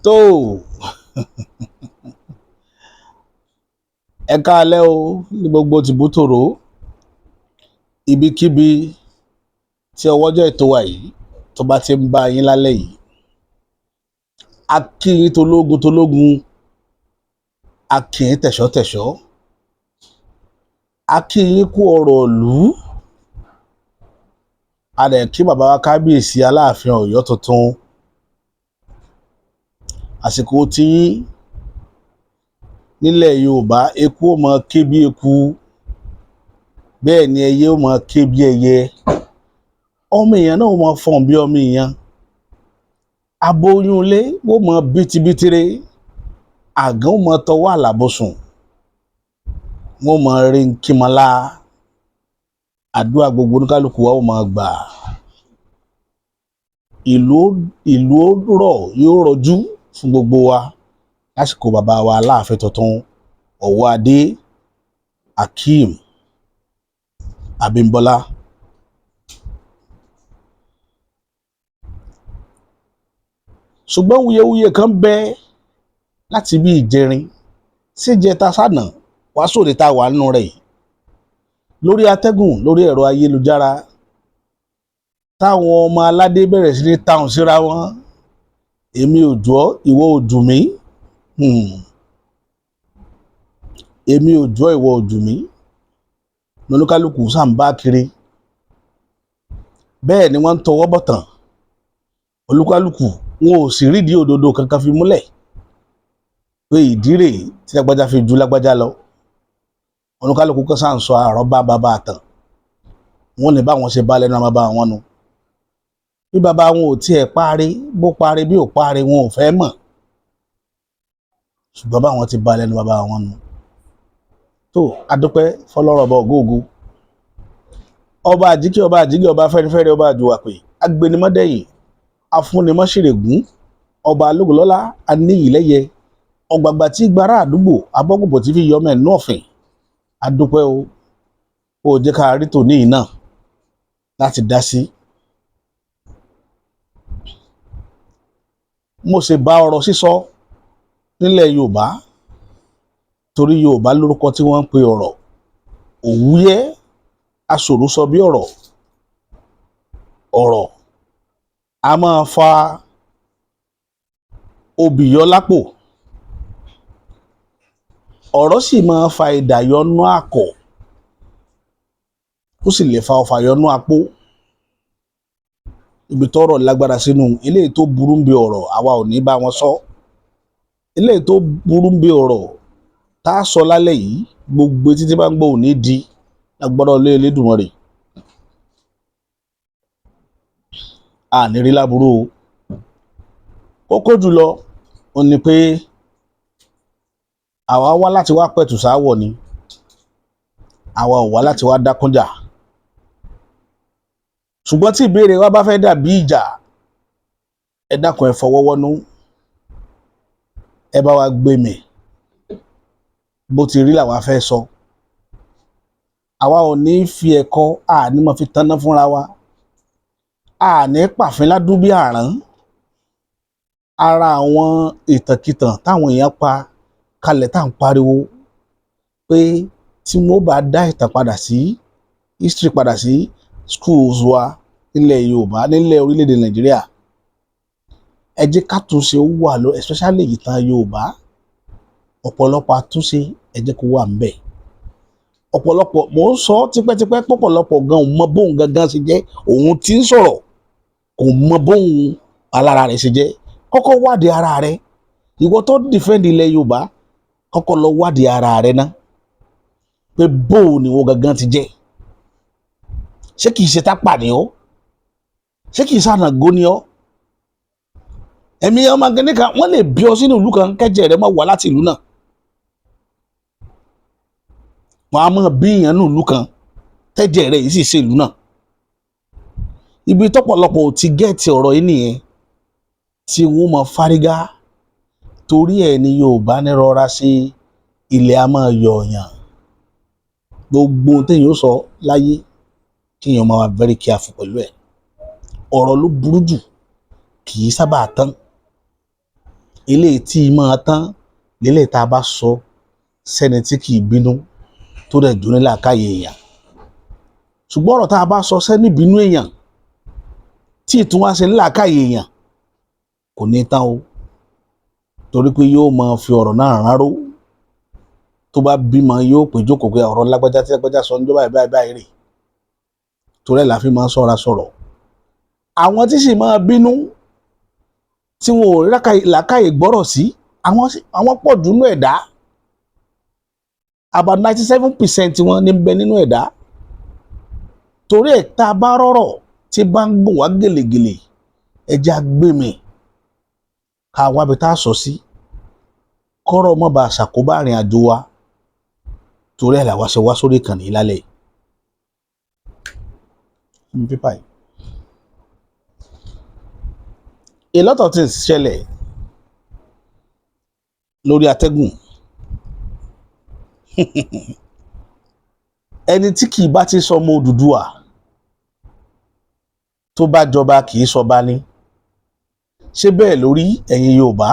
Tó ẹ káalẹ́ o ní gbogbo tìbútòrò ibikíbi tí ọwọ́jọ́ ètò wa yìí tó bá ti ń bá yín lálẹ́ yìí. A kí yín tológun tológun, a kí yín tẹ̀ṣọ́tẹ̀ṣọ́, a kí yín kú ọ̀rọ̀ ìlú, a dẹ̀ kí bàbá wa kábíyèsí Aláàfin Ọ̀yọ́ tuntun. Àsìkò tiyín nílẹ̀ Yorùbá, eku ó mọ ké bí eku, bẹ́ẹ̀ ni ẹyẹ ó mọ ké bí ẹyẹ, ọmọ èèyàn náà ó mọ fọhùn bí ọmọ èèyàn, aboyún ilé ó mọ bítíbitire, àgàn ó mọ tọwọ́ àlàbòsùn, wọ́n mọ rí nkímọ́lá, àdúrà gbogbo oníkálukú wa ó mọ gbà. Ìlú ìlú ó rọ̀, yóò rọjú fún gbogbo wa lásìkò bàbá wa Aláàfin tuntun Ọ̀wọ́adé Akeem Abímbọ́lá. Ṣùgbọ́n wuyewuye kan bẹ láti bí ìjẹrin síjẹta sànà wá sóde tá a wà nínú rẹ̀ yìí lórí atẹ́gùn, lórí ẹ̀rọ ayélujára, táwọn ọmọ aládé bẹ̀rẹ̀ sí ní táwọn síra wọn. Èmi ò jù ọ́, ìwọ ò jù mí. Èmi ò jù ọ́, ìwọ ò jù mí. Lóníkálùkù sá ń bá kiri. Bẹ́ẹ̀ ni wọ́n ń tọwọ́ bọ̀tàn. Olúkálùkù wọn ò sì rídìí òdodo kankan fi múlẹ̀ pé ìdí rèé tí lágbájá fi ju lágbájá lọ. Olúkálùkù kan sáà ń sọ àrọ́bá bàbá àtàn. Wọ́n ní báwọn ṣe bá lẹ́nu bàbá wọn nu. Bí bàbá wọn ò tiẹ̀ parí, bó parí bí ò parí, wọn ò fẹ́ mọ̀. Ṣùgbọ́n báwọn ti bá lẹ́nu bàbá wọn nu. Tó adúpẹ́ fọlọ́rọ̀ ọba ògóògó. Ọba àjíkẹ́, ọba àjíkẹ́, ọba fẹ́rifẹ́ri, ọba àjùwàpè, agbẹnimọ́dẹ̀yìn, afúnimọ́ṣèrègún, ọba alógúnlọ́lá, aníyìlẹ́yẹ, ọ̀gbàgbà tí gbàrà àdúgbò, abọ́gùnbọ̀ tí fi yọmọ ẹ̀nú ọ̀fìn. Adúpẹ́ o, ó jẹ́ ká rí tòní yìí náà láti dá sí. Mo sì bá ọ̀rọ̀ sísọ nílẹ̀ Yorùbá, torí Yorùbá lórúkọ tí wọ́n ń pe ọ̀rọ̀ òwúyẹ́, aṣòro sọ bí ọ̀rọ̀. Ọ̀rọ̀ a máa fa obì yọ lápò, ọ̀rọ̀ sì máa fa idà yọnú àkọ̀, ó sì lè fa ọfà yọnú apó. Ibi tọ́rọ̀ lágbára sínú eléyìí tó burú ń bi ọ̀rọ̀, àwa ò ní bá wọn sọ. Eléyìí tó burú ń bi ọ̀rọ̀ tá a sọ lálẹ́ yìí, gbogbo etí tí bá ń gbọ́ ò ní di lágbára Ọlọ́run Elédùmarè. A ní rí láburú o. Kókó jùlọ ó ní pé àwa wá láti wá pẹ̀tù sáwọ̀ ni, àwa ò wá láti wá dákúnjà. Ṣùgbọ́n tí ìbéèrè wa bá fẹ́ dàbí ìjà, ẹ dákun, ẹ fọwọ́ wọ́nú, ẹ bá wa gbé mì, bó ti rí làwa fẹ́ sọ. Àwa ò ní fi ẹ̀kọ́, a ní mọ̀ fi tanná fúnra wa, a ní pàfin ládùn bí àrán. Ara àwọn ìtànkìtàn táwọn èèyàn pa kalẹ̀ tá à ń pariwo pé tí wọ́n bá dá ìtàn padà sí history, padà sí schools wa nílẹ̀ Yorùbá, nílẹ̀ orílẹ̀-èdè Nàìjíríà, ẹ jẹ́ ká túnṣe ó wà lọ, especially ìtàn Yorùbá. Ọ̀pọ̀lọpọ̀ àtúnṣe ẹ jẹ́ kó wà ńbẹ̀. Ọ̀pọ̀lọpọ̀, mò ń sọ tipẹ́tipẹ́, pọ̀pọ̀lọpọ̀ gan ò mọ bóun gangan ṣe jẹ́. Òun tí ń sọ̀rọ̀ kò mọ bóun alára rẹ̀ ṣe jẹ́. Kọ́kọ́ wádìí ara rẹ̀. Ìwọ tó defend ilẹ̀ Yorùbá, kọ́kọ́ lọ wádìí ara rẹ̀ ná, pé bóun ni wọ́n gangan ti jẹ́. Ṣé kìí ṣe tápà ni ọ́? Ṣé kìí ṣànàgó ni ọ́? Ẹ̀mí ọmọ akẹ́ni kan, wọ́n lè bí ọ sínú ìlú kan, kẹ́jẹ́ rẹ̀ máa wà láti ìlú náà. Wọ́n á máa bí èèyàn nínú ìlú kan, tẹ́jẹ̀ rẹ̀ yìí sì ṣe ìlú náà. Ibi tọ́pọ̀lọpọ̀ ò ti gẹ́ẹ̀tì ọ̀rọ̀ yìí nìyẹn, tí wọ́n máa fárígá. Torí ẹ̀ ni Yorùbá ní rọra ṣe, ilẹ̀ á máa yọ̀ọ̀yàn. Gbogbo ohun téèyàn ó sọ láyé, kéèyàn máa wà very careful pẹ̀lú ẹ̀. Ọ̀rọ̀ ló burú jù, kì í sábà tán. Eléyìí tí máa tán lélẹ̀ tá a bá sọ sẹ́ni tí kì í bínú, tó dẹ̀ jó ní làákàyè èèyàn. Ṣùgbọ́n ọ̀rọ̀ tá a bá sọ sẹ́ni bínú èèyàn tí ìtún wá ṣe ní làákàyè èèyàn, kò ní tán o, torí pé yóò máa fi ọ̀rọ̀ náà ránró. Tó bá bímọ, yóò pè jókòó pé ọ̀rọ̀ lágbájá tí lágbájá sọ níjọba báyìí báyìí báyìí rè. Torí ẹ̀ la fi máa ń ṣọ́ra sọ̀rọ̀. Àwọn tí sì máa bínú, tí wọn ò rí làákàyè gbọ́rọ̀ sí, àwọn pọ̀ jù nínú ẹ̀dá. About 97% wọn ní bẹ nínú ẹ̀dá. Torí ẹ̀, tá a bá rọ̀rọ̀ tí bá ń gùn wá gèlègèlè, ẹja gbé mi ká wábi tá a sọ sí, kọ́rọ̀ mọ́ bá ṣàkóbá àrìn àjò wa. Torí ẹ̀ làwa ṣe wá sórí ìkànnì yìí lálẹ́ yìí. Pépà yìí, a lot of things ṣẹlẹ̀ lórí atẹ́gùn. Ẹni tí kì í bá ti sọmọ Odùduwà tó bá jọba, kì í sọba ni. Ṣé bẹ́ẹ̀ lórí, ẹ̀yin Yorùbá?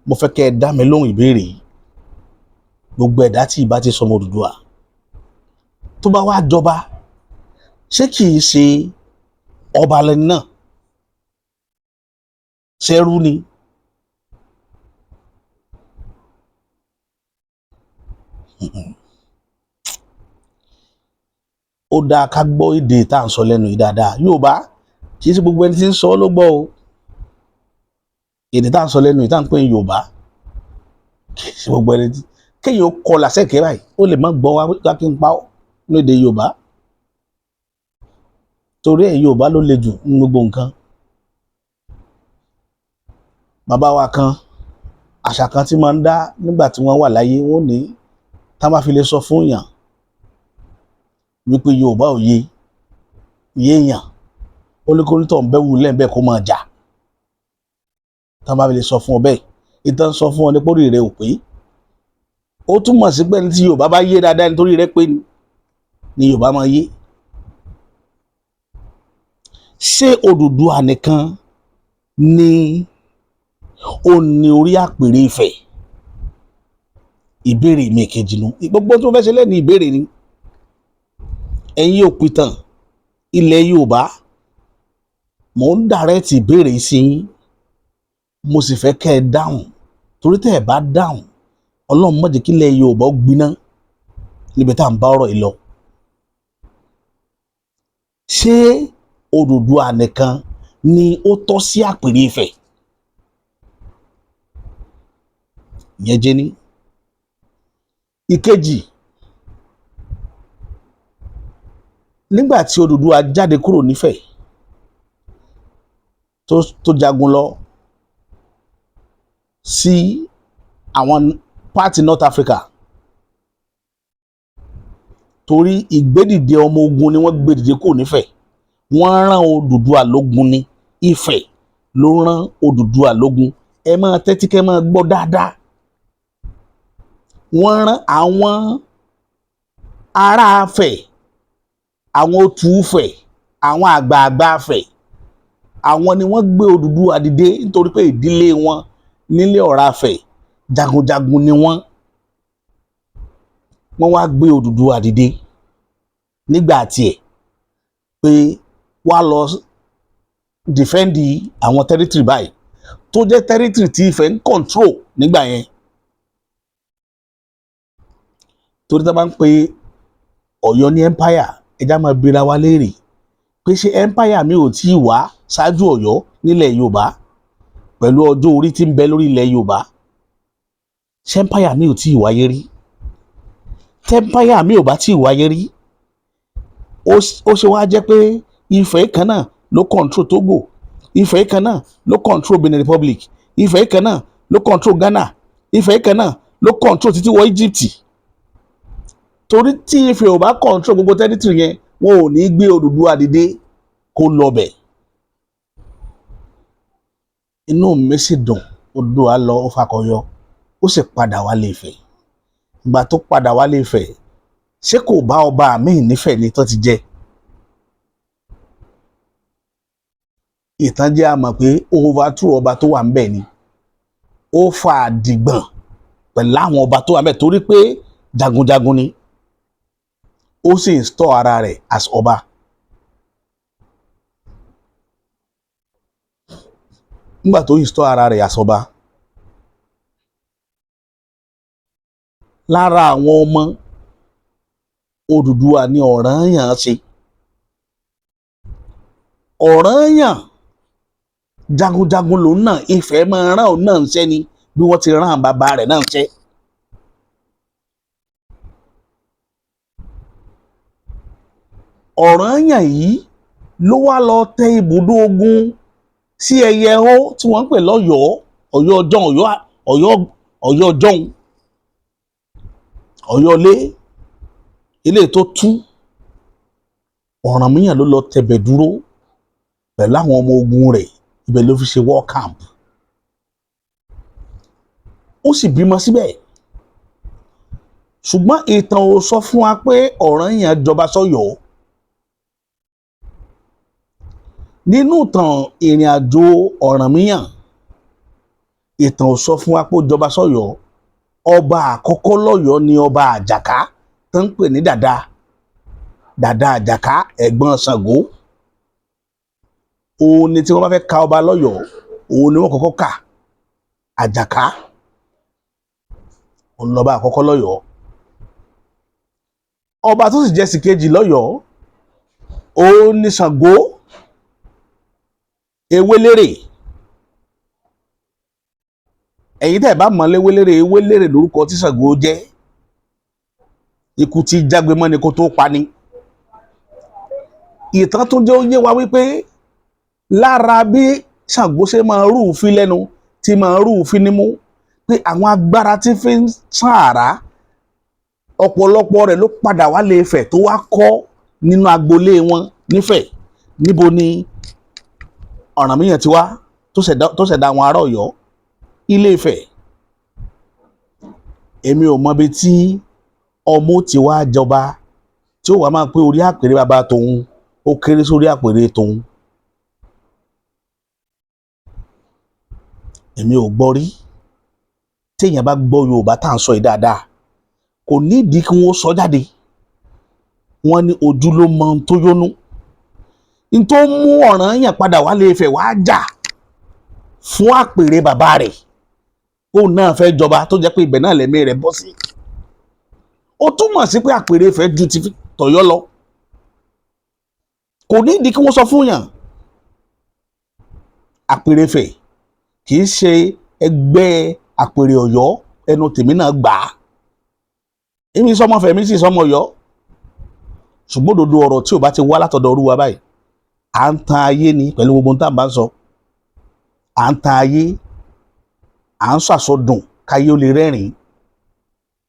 Mo fẹ́ kẹ́ ẹ dá mi lóhùn ìbéèrè yìí. Gbogbo ẹ̀dá tí ì bá ti sọmọ Odùduwà tó bá wá jọba, ṣé kì í ṣe ọba lẹni náà? Ṣẹ́rú ni? Ó dáa ká gbọ́ èdè tá à ń sọ lẹ́nu yìí dáadáa. Yorùbá, kì í ṣe gbogbo ẹni tí ń sọ ọ́ ló gbọ́ o. Èdè tá à ń sọ lẹ́nu yìí, tá à ń pè ní Yorùbá, kì í ṣe gbogbo ẹni tí kéèyàn kọ làṣẹkẹ báyìí, ó lè má gbọ́ wá kí n pa ọ́ ní èdè Yorùbá. Torí ẹ̀, Yorùbá ló le jù ní gbogbo nǹkan. Bàbá wa kan, àṣà kan tí máa ń dá nígbà tí wọ́n wà láyé, wọ́n ní tá bá fi lè sọ fún èèyàn wípé Yorùbá ò yé yéèyàn, ó ní kó nítọ̀ ń bẹ́ wù lẹ́ẹ̀bẹ́ kó máa jà. Tá bá fi lè sọ fún ọ bẹ́ẹ̀, ìtàn sọ fún ọ ní pórí rẹ ò pé. Ó túmọ̀ sí pé ní tí Yorùbá bá yé dáadáa, nítorí rẹ pé ni Yorùbá máa yé. Ṣé Odùduwà nìkan ni ó ní orí àpèrè Ifẹ̀? Ìbéèrè mi kejì nu. Gbogbo tó fẹ́ ṣe lẹ́nu ìbéèrè ni. Ẹ̀yin òpìtàn ilẹ̀ Yorùbá, mò ń direct ìbéèrè sí yín, mo sì fẹ́ kẹ́ ẹ dáhùn, torí tẹ́ ẹ bá dáhùn, Ọlọ́run má jẹ́ kí ilẹ̀ Yorùbá ó gbiná níbi tá à ń bá ọ̀rọ̀ yìí lọ. Ṣé Odùduwà nìkan ni ó tọ́ sí àpèrè Ifẹ̀? Ìyẹn jẹ́ ní. Ìkejì, nígbà tí Odùduwà jáde kúrò nífẹ̀ẹ́ tó jagun lọ sí àwọn part North Africa, torí ìgbédìde ọmọ ogun ni wọ́n gbé dìde kúrò nífẹ̀ẹ́. Wọ́n rán Odùduwà lógun ní Ifẹ̀ ló rán Odùduwà lógun. Ẹ máa tẹ́tí kẹ́ máa gbọ́ dáadáa. Wọ́n rán àwọn ará Ifẹ̀, àwọn Otù Ifẹ̀, àwọn àgbààgbà Ifẹ̀, àwọn ni wọ́n gbé Odùduwà dìde, nítorí pé ìdílé wọn nílé Ọ̀rá Ifẹ̀, jagunjagun ni wọ́n. Wọ́n wá gbé Odùduwà dìde nígbà tiẹ̀ pé wá lọ defend àwọn territory báyìí, tó jẹ́ territory tí Ifẹ̀ ń control nígbà yẹn. Torí tá a bá ń pe Ọ̀yọ́ ní empire, ẹja máa bira wa léèrè pé ṣé empire mi ò tí ì wá ṣáájú Ọ̀yọ́ nílẹ̀ Yorùbá, pẹ̀lú ọjọ́ orí tí ń bẹ lórí ilẹ̀ Yorùbá? Ṣé empire mi ò tí ì wáyé rí? Tí empire mi ò bá tí ì wáyé rí, ó ṣe wá jẹ́ pé Ifẹ̀ kan náà ló control Togo, Ifẹ̀ kan náà ló control Benin Republic, Ifẹ̀ kan náà ló control Ghana, Ifẹ̀ kan náà ló control títí wọ Egypt? Torí tí Ifẹ̀ ò bá control gbogbo territory yẹn, wọn ò ní gbé Odùduwà dìde kó lọ bẹ̀. Inú mi sì dùn. Odùduwà lọ, ó fakọyọ, ó sì padà wálé Ifẹ̀. Ìgbà tó padà wálé Ifẹ̀, ṣé kò bá ọba míì nífẹ̀ẹ́ ni tó ti jẹ? Ìtàn jẹ́ a mọ̀ pé overthrow ọba tó wà ń bẹ̀ ni. Ó fa àdìgbọ̀n pẹ̀lú àwọn ọba tó wà mẹ́, torí pé jagunjagun ni, ó sì install ara rẹ̀ as ọba. Nígbà tó install ara rẹ̀ as ọba, lára àwọn ọmọ Odùduwà ni Ọ̀rànyàn ṣe. Ọ̀rànyàn jagunjagun lòun náà, Ifẹ̀ máa rán òun náà ń ṣẹ́ ni bí wọ́n ti rán bàbá rẹ̀ náà ń ṣẹ́. Ọ̀rànyàn yìí ló wá lọ tẹ ibùdó ogun sí Ẹyẹhó tí wọ́n ń pè lọ́yọ̀ọ́, Ọ̀yọ́ ọjọ́un, Ọ̀yọ́ Ọ̀yọ́ ọjọ́un, Ọ̀yọ́ ilé, ilé tó tú. Ọ̀rànmíyàn ló lọ tẹ̀bẹ̀ dúró pẹ̀lú àwọn ọmọ ogun rẹ̀, ibẹ̀ ló fi ṣe war camp, ó sì bímọ síbẹ̀. Ṣùgbọ́n ìtàn ò sọ fún wa pé Ọ̀rànyàn jọba sọ́yọ́. Nínú ìtàn ìrìn àjò Ọ̀rànmíyàn, ìtàn ò sọ fún wa pé ó jọba sọ́yọ́. Ọba àkọ́kọ́ lọ́yọ́ ni ọba Àjàká tó ń pè ní Dàda, Dàda Àjàká, ẹ̀gbọ́n Ṣàngó. Òun ni tí wọ́n bá fẹ́ ka ọba lọ́yọ̀ọ́, òun ni wọ́n kọ́kọ́ kà. Àjàká òun lọ́ba àkọ́kọ́ lọ́yọ̀ọ́. Ọba tó sì jẹ́ sí kejì lọ́yọ̀ọ́, òun ni Ṣàngó Ewélérè. Ẹ̀yin tẹ́ ẹ̀ bá mọ̀ léwélérè, Ewélérè lórúkọ tí Ṣàngó jẹ́. Ikú tí jágbe mọ́ ni kó tó pa ni. Ìtàn tó jẹ́ ó yé wa wípé lára bí Ṣàngó ṣe máa rúùfín lẹ́nu, tí máa rúùfín nímú, pé àwọn agbára tí fi ń sàn àrá, ọ̀pọ̀lọpọ̀ rẹ̀ ló padà wá lé Ifẹ̀ tó wá kọ́ nínú agboolé wọn nífẹ̀ẹ́. Níbo ni Ọ̀rànmíyàn ti wá tó ṣẹ̀dá àwọn ará Ọ̀yọ́? Ilé Ifẹ̀. Èmi ò mọbi tí ọmọ ti wá jọba tí ó wàá máa pé orí àpèrè bàbá tòun ó kéré sórí àpèrè tòun. Èmi ò gbọ́ rí. Téèyàn bá gbọ́ Yorùbá tá à ń sọ yìí dáadáa, kò nídìí kí wọ́n sọ jáde. Wọ́n ní ojú ló mọ ohun tó yónú. N tó mú Ọ̀rànyàn padà wá lé Ifẹ̀ wá jà fún àpèrè bàbá rẹ̀, kóun náà fẹ́ jọba, tó jẹ́ pé ibẹ̀ náà lẹ̀mí rẹ̀ bọ́ sí. Ó túmọ̀ sí pé àpèrè Ifẹ̀ ju ti tọ̀yọ́ lọ. Kò nídìí kí wọ́n sọ fún yàn. Àpèrè Ifẹ̀ kì í ṣe ẹgbẹ́ àpèrè Ọ̀yọ́, ẹnu tèmi náà gbà á. Èmi sọmọ Ifẹ̀, mi sì sọmọ Ọ̀yọ́, ṣùgbọ́n òdodo ọ̀rọ̀ tí ò bá ti wá látọ̀dọ̀ Olúwa báyìí, à ń tan ayé ni pẹ̀lú gbogbo ohun tá à ń bá ń sọ. À ń tan ayé, à ń sàsọdùn káyé ó lè rẹ́rìn-ín,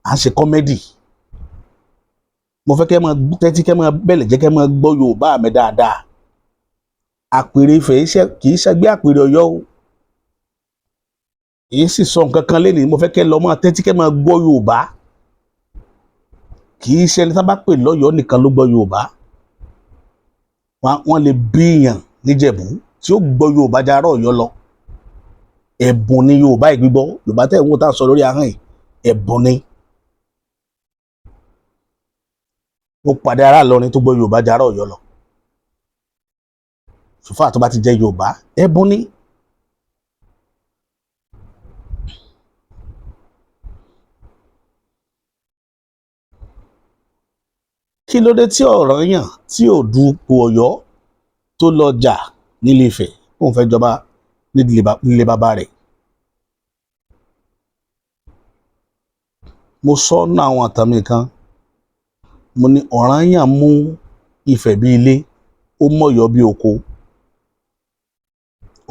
à ń ṣe comedy. Mo fẹ́ kẹ́ máa tẹ́tí, kẹ́ máa bẹ̀lẹ̀ jẹ́, kẹ́ máa gbọ́ Yorùbá mi dáadáa. Àpèrè Ifẹ̀ kì í ṣẹgbẹ́ àpèrè Ọ̀yọ́ o. Èyí sì sọ nǹkan kan lénìí, mo fẹ́ kẹ́ lọ máa tẹ́tí, kẹ́ máa gbọ́ Yorùbá. Kì í ṣe ẹni tá bá pè lọ́yọ̀ọ́ nìkan ló gbọ́ Yorùbá. Wọ́n lè bíyàn níjẹ̀bú tí ó gbọ́ Yorùbá jarọ́ Ọ̀yọ́ lọ. Ẹ̀bùn ni Yorùbá yìí gbígbọ́. Yorùbá tẹ̀ ń wò tá à ń sọ lórí ahọ́n yìí, ẹ̀bùn ni. Mo pàdé ará Ìlọrin tó gbọ́ Yorùbá jarọ́ Ọ̀yọ́ lọ. Sùfà tó bá ti jẹ́ Yorùbá, ẹ̀bùn ni. Kí ló dé tí Ọ̀rànyàn tí ò du ipò Ọ̀yọ́ tó lọ jà nílé Ifẹ̀ kóun fẹ́ jọba nílé bàbá rẹ̀? Mo sọ nínú àwọn ìtàn mi kan, mo ní Ọ̀rànyàn mú Ifẹ̀ bí ilé, ó mọ̀yọ́ bí oko,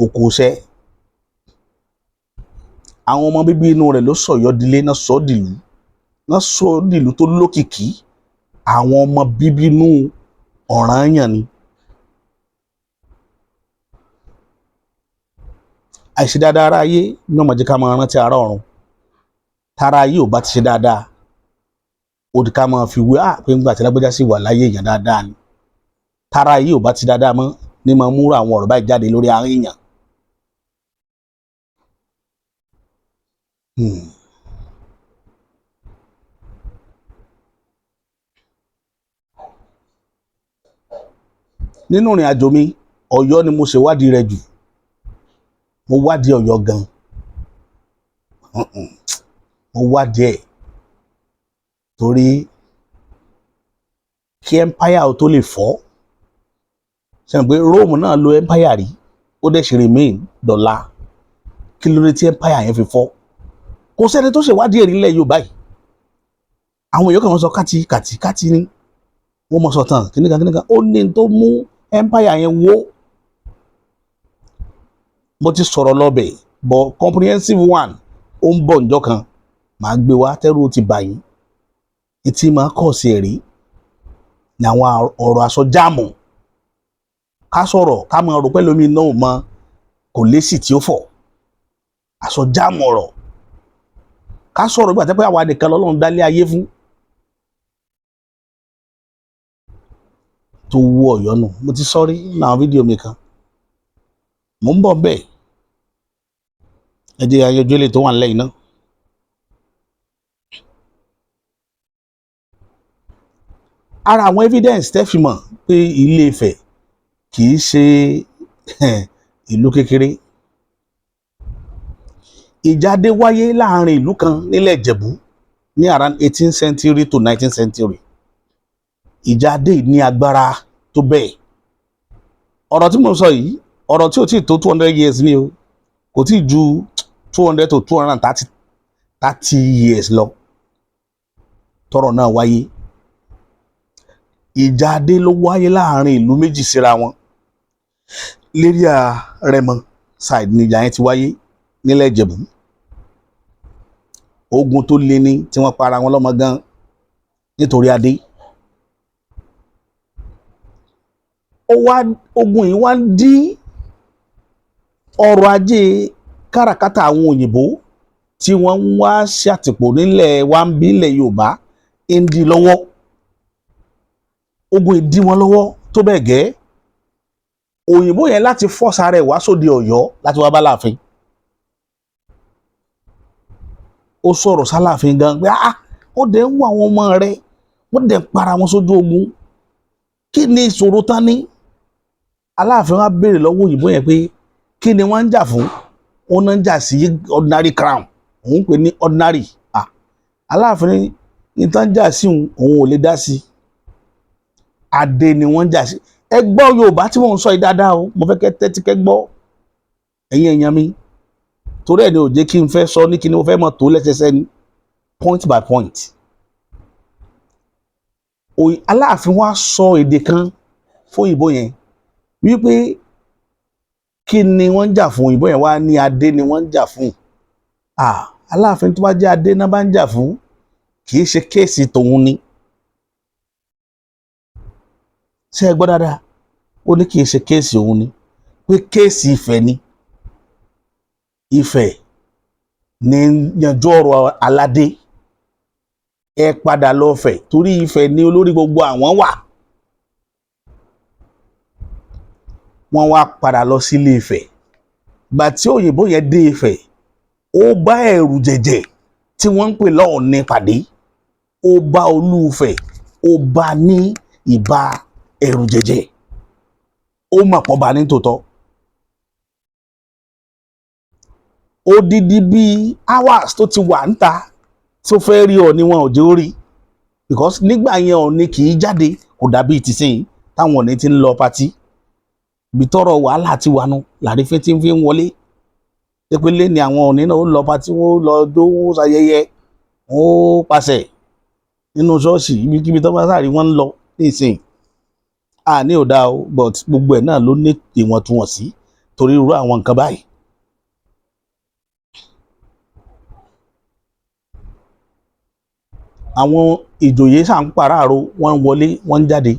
oko iṣẹ́. Àwọn ọmọ bíbí inú rẹ̀ ló sọ̀yọ́ dilé, náà sọ dìlú, náà sọ dìlú tó lókìkí. Àwọn ọmọ bíbí inú Ọ̀rànyàn ni. Àìṣe dáadáa ara ayé ní ó máa jẹ́ ká máa rántí ará ọ̀run. Tára ayé ò bá ti ṣe dáadáa, ó di ká máa fi wé pé ńgbà tí lágbájá sì wà láyé, èèyàn dáadáa ni. Tára ayé ò bá ti dáadáa mọ́ ní máa múrò àwọn ọ̀rọ̀ báyìí jáde lórí ahọ́n èèyàn. Nínú ìrìn àjò mi, Ọ̀yọ́ ni mo ṣèwádìí rẹ̀ jù. Mo wádìí Ọ̀yọ́ gan, mo wádìí ẹ̀ torí kí empire ó tó lè fọ́. Ṣe pé Rome náà lo empire rí, ó dẹ̀ ṣe remain dọ̀la. Kí ló dé tí empire yẹn fi fọ́? Kò sẹ́ni tó ṣèwádìí ẹ̀ nílẹ̀ Yorùbá yìí. Àwọn èèyàn kan wọ́n sọ káti kàtí kàtí ni wọ́n mọ̀ sọ tán kíníkan kíníkan. Ó ní tó mú empire yẹn wó. Mo ti sọ̀rọ̀ lọ́bẹ̀, but comprehensive one ó ń bọ̀ njọ́ kan, màá gbé wá. Tẹ́rù ti bà yín, etí máa kọ̀ sí ẹ̀rí ní àwọn ọ̀rọ̀ àsọjáàmù. Ká sọ̀rọ̀, ká máa rò pẹ́ lómi náà mọ kò lésì tí ó fọ̀ àsọjáàmù ọ̀rọ̀. Ká sọ̀rọ̀ nígbà tẹ́ pé àwa nìkan lọ́lọ́run dálé ayé fún tó wú Ọ̀yọ́ nù. Mo ti sọrí nínú àwọn fídíò mi kan, mò ń bọ̀ bẹ́ẹ̀. Ẹ jẹ́ ayọjú ilé tó wà nílẹ̀ yìí náà. Ara àwọn evidence tẹ́ fi mọ̀ pé Ilé Ifẹ̀ kì í ṣe ìlú kékeré: ìjáde wáyé láàrin ìlú kan nílẹ̀ Ìjẹ̀bú ní around 18th century to 19th century. Ìjáde ní agbára tó bẹ́ẹ̀. Ọ̀rọ̀ tí mo sọ yìí, ọ̀rọ̀ tí ò tí ì tó 200 years ni o, kò tí ì ju 200 to 230 years lọ tọ́rọ̀ náà wáyé. Ìjáde ló wáyé láàrin ìlú méjì síra wọn. Léríà Rẹ́mọ side ni ìjà yẹn ti wáyé nílẹ̀ Ìjẹ̀bú. Ogun tó le ní tí wọ́n para wọn lọ́mọ gan nítorí adé. Ó wá ogun yìí wá ń dí ọrọ̀ ajé káràkátà àwọn òyìnbó tí wọ́n ń wá ṣàtìpó nílẹ̀ wa ń bí nílẹ̀ Yorùbá ń dí lọ́wọ́. Ogun yìí dí wọn lọ́wọ́ tó bẹ́ẹ̀ gẹ́, òyìnbó yẹn láti fọ́sà rẹ̀ wá sóde Ọ̀yọ́ láti wá bá Láàfin. Ó sọ̀rọ̀ sáláàfin gan pé, ah, ó dẹ̀ ń wo àwọn ọmọ rẹ̀, wọ́n dẹ̀ ń para wọn sójú ogun, kí ni ìṣòro tán ní? Aláàfin wa béèrè lọ́wọ́ òyìnbó yẹn pé kí ni wọ́n ń jà fún? Ó náà ń jà sí ordinary crown, òun pè ní ordinary. Ah, Aláàfin ní tán jà sí òun, òun ò lè dá sí. Adé ni wọ́n ń jà sí. Ẹ gbọ́ Yorùbá tí mò ń sọ yìí dáadáa o, mo fẹ́ kẹ́ tẹ́tí kẹ́ gbọ́, ẹ̀yin èèyàn mi, torí ẹ̀ ni ò jẹ́ kí n fẹ́ sọ ní kí ni mo fẹ́ mọ̀ tó lẹ́sẹsẹ ni, point by point. Aláàfin wa sọ èdè kan fún òyìnbó yẹn wípé kí ni wọ́n ń jà fún? Òyìnbó yẹn wá ní adé ni wọ́n ń jà fún. Ah, Aláàfin, tó bá jẹ́ adé náà bá ń jà fún, kì í ṣe case tòun ni. Ṣé ẹ gbọ́ dáadáa? Ó ní kì í ṣe case òun ni, pé case Ifẹ̀ ni. Ifẹ̀ ní yanjú ọ̀rọ̀ aládé. Ẹ padà lọ Ifẹ̀ torí Ifẹ̀ ní olórí gbogbo àwọn wà. Wọ́n wá padà lọ sílé Ifẹ̀. Gbà tí òyìnbó yẹn dé Ifẹ̀, ó bá ẹ̀rù jẹ̀jẹ̀ tí wọ́n ń pè lọ́ọ̀ni pàdé. Ó bá Olú Ifẹ̀, ó bá ní ìbá ẹ̀rù jẹ̀jẹ̀, ó mọ̀ pọ̀ bá ní tòótọ́. Odidi bíi hours tó ti wà níta tó fẹ́ rí Ọọ̀ni, wọn ò jẹ́ ó rí, because nígbà yẹn Ọọ̀ni kì í jáde, kò dàbí tìsín táwọn Ọọ̀ni ti ń lọ party. Ibi tọ́rọ̀ wàhálà ti wà nù làrífín tí ń fi ń wọlé pépélé ni àwọn Ọọ̀ni náà ó lọ party, wọn ó lọ jó, wọn ó ṣayẹyẹ, wọn ó pàṣẹ nínú ṣọ́ọ̀ṣì, ibikíbi tó bá sáré wọn ń lọ nísìnyí. A ní ò dáa o, but gbogbo ẹ̀ náà ló ní ìwọ̀ntúnwọ̀nsí torí irú àwọn nǹkan báyìí. Àwọn ìjòyè ṣà ń pàráàrò, wọ́n ń wọlé, wọ́n ń jáde.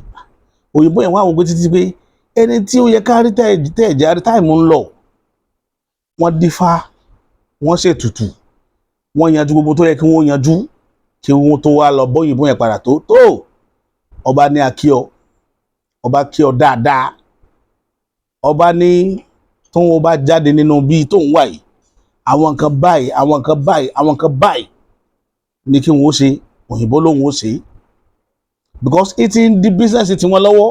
Òyìnbó yẹn wá wò pé títí pé ẹni tí ó yẹ ká rí tẹ́ẹ̀jẹ́ àrí time ń lọ. Wọ́n dífá, wọ́n ṣètùtù, wọ́n yanjú gbogbo tó yẹ kí wọ́n yanjú kí wọ́n tó wá lọ bóyìnbó yẹn padà. Tó tó ọba ní akíọ, ọba kí ọ dáadáa. Ọba ní tóun bá jáde nínú bíi tóun wà yìí, Àwọn nǹkan báyìí, àwọn nǹkan báyìí, àwọn nǹkan báyìí ní kí wọ́n ó ṣe. Òyìnbó lòun ó ṣe because it ń di business tiwọn lọ́wọ́.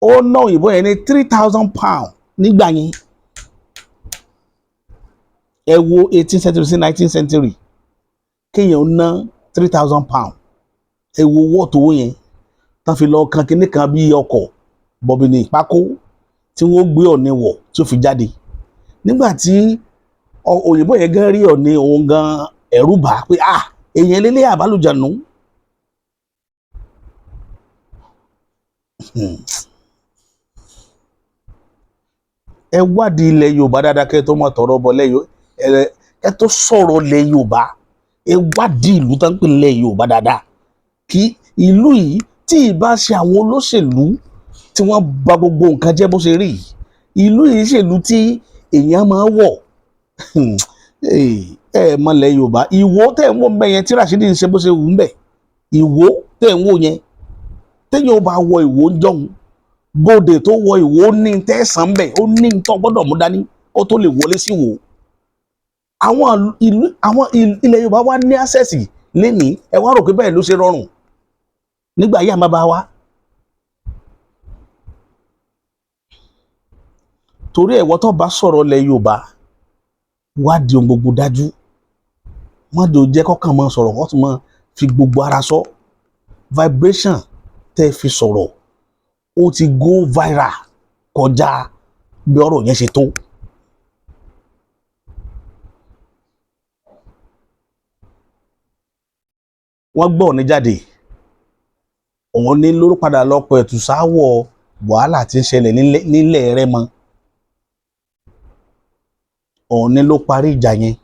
Ó ná òyìnbó yẹn ní £3,000 nígbà yẹn. Ẹ wo 18th century sí 19th century, kéèyàn ná £3,000. Ẹ wo owó tó yẹn tán fi lọ kan kinní kan bí ọkọ̀ bọ̀bìnì pákó tí wọ́n gbé Ọ̀ọ̀ni wọ̀ tí ó fi jáde. Nígbà tí òyìnbó yẹn gan rí Ọ̀ọ̀ni, òun gan ẹ̀rù bà á pé, ah, èèyàn lélẹ̀ àbálùjànú. Ẹ wádìí ilẹ̀ Yorùbá dáadáa kẹ́ tó máa tọ̀rọ̀ bọ̀ lẹ́yìn ẹ tó sọ̀rọ̀ ilẹ̀ Yorùbá. Ẹ wádìí ìlú tó ń pè nílẹ̀ Yorùbá dáadáa, kí ìlú yìí tí ì bá ṣe àwọn olóṣèlú tí wọ́n bà gbogbo nǹkan jẹ́ bó ṣe rí yìí, ìlú yìí ṣèlú tí èèyàn máa wọ̀. Ẹ mọ̀lẹ̀ Yorùbá. Ìwó tẹ̀ ń wò ń bẹ̀ yẹn tí Rashidi ń ṣe bó ṣe wù ń bẹ̀, Ìwó tẹ̀ ń wò yẹn, téèyàn ò bá wọ Ìwó ń jọ̀hún, bóde tó wọ Ìwó ní tẹ̀sán ń bẹ̀, ó ní tó gbọ́dọ̀ mú dání ó tó lè wọlé sí Ìwó. Àwọn ìlú, àwọn ilẹ̀ Yorùbá wá ní access lénìí. Ẹ wá rò pé bẹ́ẹ̀ ló ṣe rọrùn nígbà yíyá bàbá wa. Torí ẹ̀wọ́ tó bá sọ̀rọ̀ ilẹ̀ Yorùbá, wádìí ohun gbogbo dájú. Wọ́n jò jẹ́ kọ́kàn máa sọ̀rọ̀, wọ́n tún máa fi gbogbo ara sọ. Vibration tẹ́ fi sọ̀rọ̀, ó ti go viral kọjá bí ọ̀rọ̀ yẹn ṣe tó. Wọ́n gbọ́ Ọ̀ọ̀ni jáde, òun ní ló padà lọ pẹ̀tù sáwọ̀ wàhálà tí ń ṣẹlẹ̀ nílẹ̀ Rẹ́mọ. Ọ̀ọ̀ni ló parí ìjà yẹn,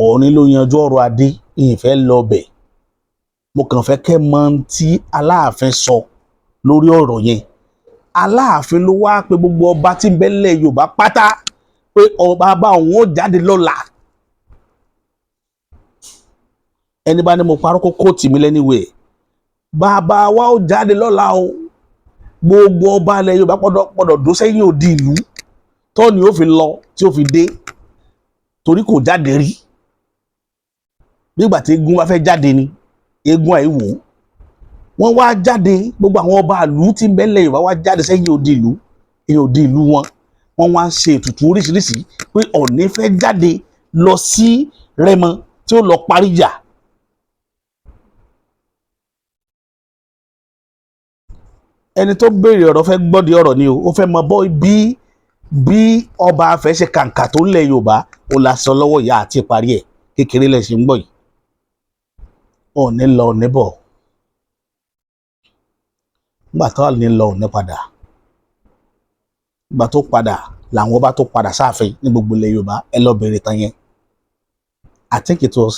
Ọ̀ọ̀ni ló yanjú ọ̀rọ̀ adé. Ìfẹ́ lọ bẹ̀, mo kàn fẹ́ kẹ́ mọ̀ tí Aláàfin sọ lórí ọ̀rọ̀ yẹn. Aláàfin ló wá pé gbogbo ọba tí ń bẹ nílẹ̀ Yorùbá pátá pé ọba bá òun ó jáde lọ́la. Ẹni bá ní mo parọ́ kó kóòtù mi lẹ́niwẹ̀ẹ́. Bàbá wa ó jáde lọ́la o, gbogbo ọba ilẹ̀ Yorùbá gbọ́dọ̀ dó sẹ́yìn odi ìlú tọ́ni ó fi lọ tí ó fi dé, torí kò jáde rí. Nígbà tí eégún bá fẹ́ jáde ni eégún àìwò wọ́n wá jáde. Gbogbo àwọn ọba ìlú tí ń bẹ nílẹ̀ Yorùbá wá jáde sẹ́yìn odi ìlú, ẹ̀yìn odi ìlú wọn. Wọ́n wá ń ṣe ètùtù oríṣiríṣi pé Ọ̀ọ̀ni fẹ́ jáde lọ sí Rẹ́mọ tí ó lọ parí ìjà. Ẹni tó béèrè ọ̀rọ̀ fẹ́ gbọ́dí ọ̀rọ̀ ni o, ó fẹ́ mọ bọ́ bí ọba Ifẹ̀ ṣe kàǹkà tó ń lẹ̀ Yorùbá. Ó la sọ lọ́wọ́ ìyá àti ìparí ẹ̀ kékeré lẹ̀ ṣe ń gbọ́ yìí. Ọ̀ọ̀ni lọ, Ọ̀ọ̀ni bọ̀. Nígbà tó Ọ̀ọ̀ni lọ, Ọ̀ọ̀ni padà. Nígbà tó padà làwọn ọba tó padà sáàfin ní gbogbo ilẹ̀ Yorùbá. Ẹ lọ bèrè tán yẹn. I think it was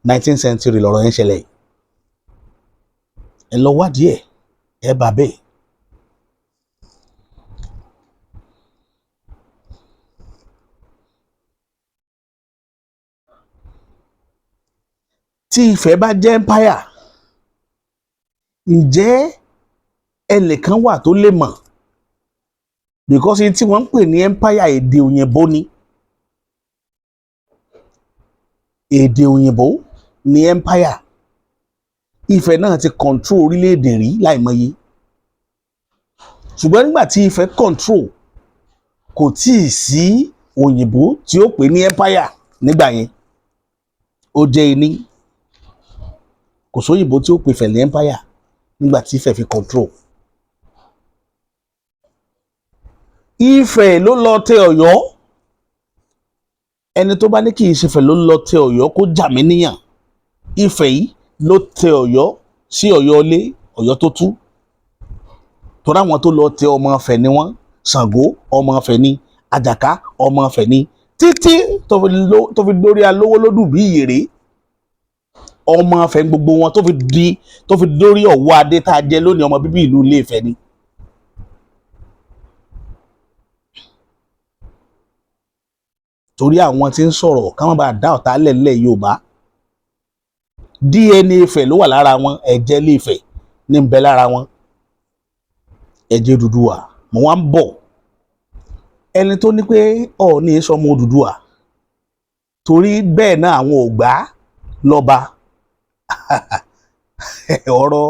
19th century lọ̀rọ̀ yẹn ṣẹlẹ̀. Ẹ lọ wádìí ẹ̀, ẹ bá bẹ́ẹ̀. Tí Ifẹ̀ bá jẹ́ empire, ǹjẹ́ ẹnìkan wà tó lè mọ̀? Because tí wọ́n ń pè ní empire, èdè òyìnbó ni. Èdè òyìnbó ní empire. Ifẹ̀ náà ti control orílẹ̀-èdè rí láìmọye, ṣùgbọ́n nígbà tí Ifẹ̀ control, kò tíì sí òyìnbó tí ó pè ní empire nígbà yẹn. Ó jẹ́ iní kò sóyìnbó tí ó pè Ifẹ̀ ní empire nígbà tí Ifẹ̀ fi control. Ifẹ̀ ló lọ tẹ Ọ̀yọ́. Ẹni tó bá ní kì í ṣe Ifẹ̀ ló lọ tẹ Ọ̀yọ́, kó jà mí níyàn. Ifẹ̀ yìí ló tẹ Ọ̀yọ́ sí Ọ̀yọ́ ilé, Ọ̀yọ́ tó tú, torí àwọn tó lọ tẹ, ọmọ Ifẹ̀ ni wọ́n. Ṣàngó ọmọ Ifẹ̀ ni, Àjàká ọmọ Ifẹ̀ ni, títí tó fi dórí alówó lódù bí Ìyèrè, ọmọ Ifẹ̀ gbogbo wọn, tó fi dórí Ọ̀wọ́ adé tá a jẹ lónìí, ọmọ bíbí ìlú Ilé Ifẹ̀ ni. Torí àwọn tí ń sọ̀rọ̀ ká má bàa dá ọ̀tá lẹ̀lẹ̀ Yorùbá, DNA Ifẹ̀ ló wà lára wọn, ẹ̀jẹ̀ Ilé Ifẹ̀ ní ń bẹ lára wọn, ẹ̀jẹ̀ Odùduwà. Mo wá ń bọ̀. Ẹni tó ní pé Ọọ̀ni sọmọ Odùduwà, torí bẹ́ẹ̀ náà àwọn ò gbà á lọ́ba, ọ̀rọ̀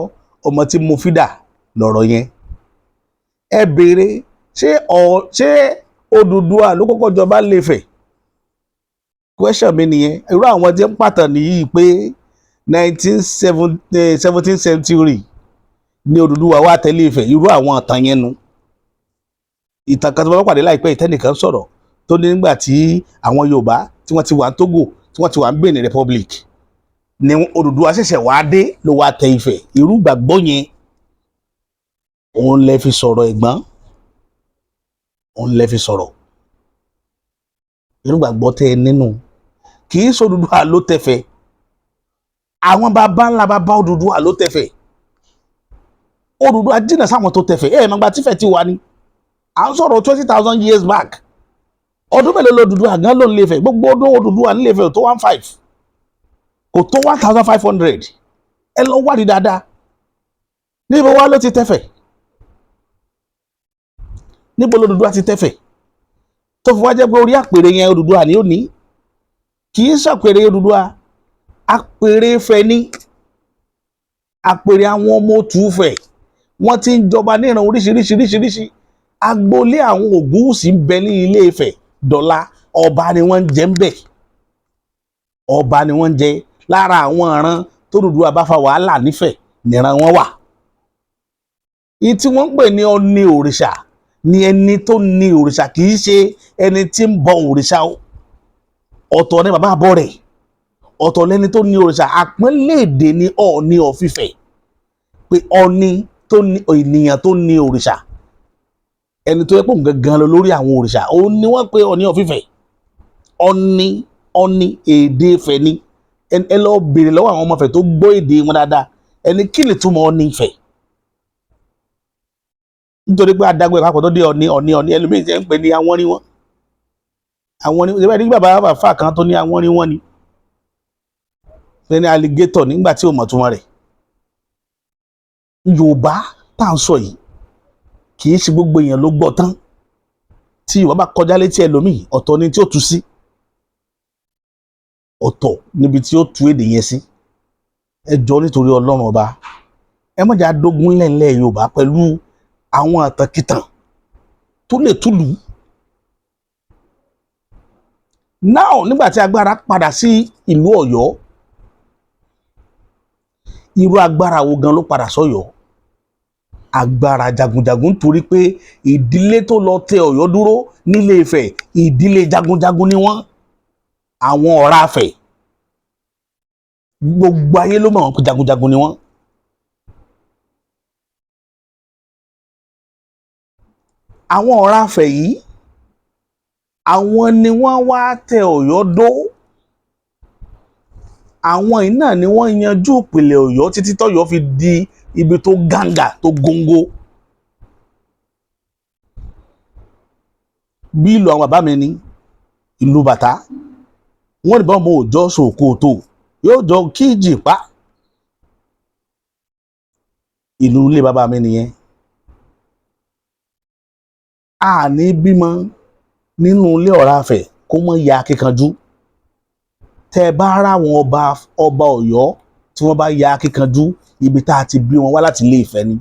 ọmọ tí mo fi dà lọ̀rọ̀ yẹn. Ẹ béèrè, ṣé Odùduwà ló kọ́kọ́ jọba l'Ífẹ̀? Question mi nìyẹn. Irú àwọn tí ń pàtàn nìyí pé nineteen 17th century ní Odùduwà wá tẹ̀lé Ifẹ̀, irú àwọn ìtàn yẹn nu. Ìtàn kan tó bá pàdé láìpẹ́, ìtẹ́nìkan sọ̀rọ̀ tó ní nígbà tí àwọn Yorùbá tí wọ́n ti wà ní Togo, tí wọ́n ti wà ní Benin Republic, ni Odùduwà ṣẹ̀ṣẹ̀ wá dé, ló wá tẹ Ifẹ̀. Irú ìgbàgbọ́ yẹn òun lẹ fi sọ̀rọ̀, ẹ̀gbọ́n, òun lẹ fi sọ̀rọ̀. Irú ìgbàgbọ́ tẹ ẹ nínú, kì í ṣe Odùduwà ló tẹ̀fẹ̀. Àwọn baba ńlá baba Odùduwà ló tẹ̀fẹ̀. Odùduwà jìnnà sáwọn tó tẹ̀fẹ̀. Ẹ̀ mọ̀gbà tífẹ̀ ti wà ní, à ń sọ̀rọ̀ 20,000 years back. Ọdún mélòó lOdùduwà gan ló ń l'Ífẹ̀? Gbogbo ọdún Odùduwà ń l'Ífẹ̀ tó 1,500, kò tó 1,500. Ẹ lọ wádìí dáadáa. Níbo wá ló ti tẹ̀fẹ̀? Níbo lOdùduwà ti tẹ̀fẹ̀ tó fi wá jẹ́ pé orí àpèrè yẹn Odùduwà ni ó ní? Kì í ṣàpèrè Odùduwà, àpèrè Ifẹ̀ ní, àpèrè àwọn ọmọ Òtúfẹ̀. Wọ́n ti ń jọba níran oríṣiríṣiríṣiríṣi. Agboolé àwọn Ògúnwùsì ń bẹ ní Ilé Ifẹ̀ dọ̀la. Ọba ni wọ́n ń jẹ ń bẹ̀, ọba ni wọ́n ń jẹ. Lára àwọn ìran tó Odùduwà bá fa wàhálà nífẹ̀ẹ́ níran wọn wà. Ìyí tí wọ́n ń pè ní Ọ̀ní òrìṣà ni ẹni tó ní òrìṣà, kì í ṣe ẹni tí ń bọ òrìṣà o. Ọ̀tọ̀ ni bàbá àbọ̀ rẹ̀, ọ̀tọ̀ lẹni tó ní òrìṣà. Àpọ́nlé èdè ni Ọọ̀ni of Ifẹ̀, pé Ọọ̀ni tó ní, ènìyàn tó ní òrìṣà, ẹni tó yẹ pé òun gangan lọ lórí àwọn òrìṣà, òun ni wọ́n pe Ọọ̀ni of Ifẹ̀. Ọ̀ní, Ọ̀ní èdè Ifẹ̀ ni. Ẹ lọ béèrè lọ́wọ́ àwọn ọmọ Ifẹ̀ tó gbọ́ èdè wọn dáadáa, ẹni kí lè túmọ̀ Ọ̀ní Ifẹ̀, nítorí pé adágbé papọ̀ tó dé Ọ̀ní, Ọ̀ní, Ọ̀ní. Ẹlòmíì jẹ́ ń pè ní àwọn ní wọn, àwọn ní ṣe bẹ́ẹ̀ ní bàbá bàfà kan tó ní àwọn ní wọn ni ṣe ní alligator nígbà tí ò mọ̀ túmọ̀ rẹ̀. Yorùbá tá à ń sọ yìí, kì í ṣe gbogbo èèyàn ló gbọ́ tán. Tí Yorùbá bá kọjá létí ẹlòmíì, ọ̀tọ̀ ni tí ó tú sí, ọ̀tọ̀ níbi tí ó tú èdè yẹn sí. Ẹ jọ, nítorí Ọlọ́run Ọba, ẹ má jà dógún lẹ́ńlẹ́ Yorùbá pẹ̀lú àwọn àtàkìtàn tó lè túlù. Now, nígbà tí agbára padà sí ìlú Ọ̀yọ́, irú agbára wo gan ló padà sọ́yọ́? Agbára jagunjagun, torí pé ìdílé tó lọ tẹ Ọ̀yọ́ dúró nílé Ifẹ̀, ìdílé jagunjagun ni wọ́n. Àwọn Ọ̀rá Ifẹ̀, gbogbo ayé ló mọ̀ wọ́n pé jagunjagun ni wọ́n. Àwọn Ọ̀rá Ifẹ̀ yìí, àwọn ni wọ́n wá tẹ Ọ̀yọ́ dó. Àwọn yìí náà ni wọ́n yanjú ìpìlẹ̀ Ọ̀yọ́ títí tọ́yọ́ fi di ibi tó gàǹgà, tó góńgó. Bí ìlú àwọn bàbá mi ní ìlú bàtà, wọ́n ní bá ọmọ òòjọ́ sòkòtò yóò jọ kíjì pa. Ìlú ilé bàbá mi nìyẹn. A ní bímọ nínú ilé Ọ̀rá Ifẹ̀ kó mọ̀ ya akíkanjú. Tẹ́ ẹ bá rá àwọn ọba, ọba Ọ̀yọ́ tí wọ́n bá ya akíkanjú, ibi tá a ti bí wọn wá láti ilé Ifẹ̀ ni.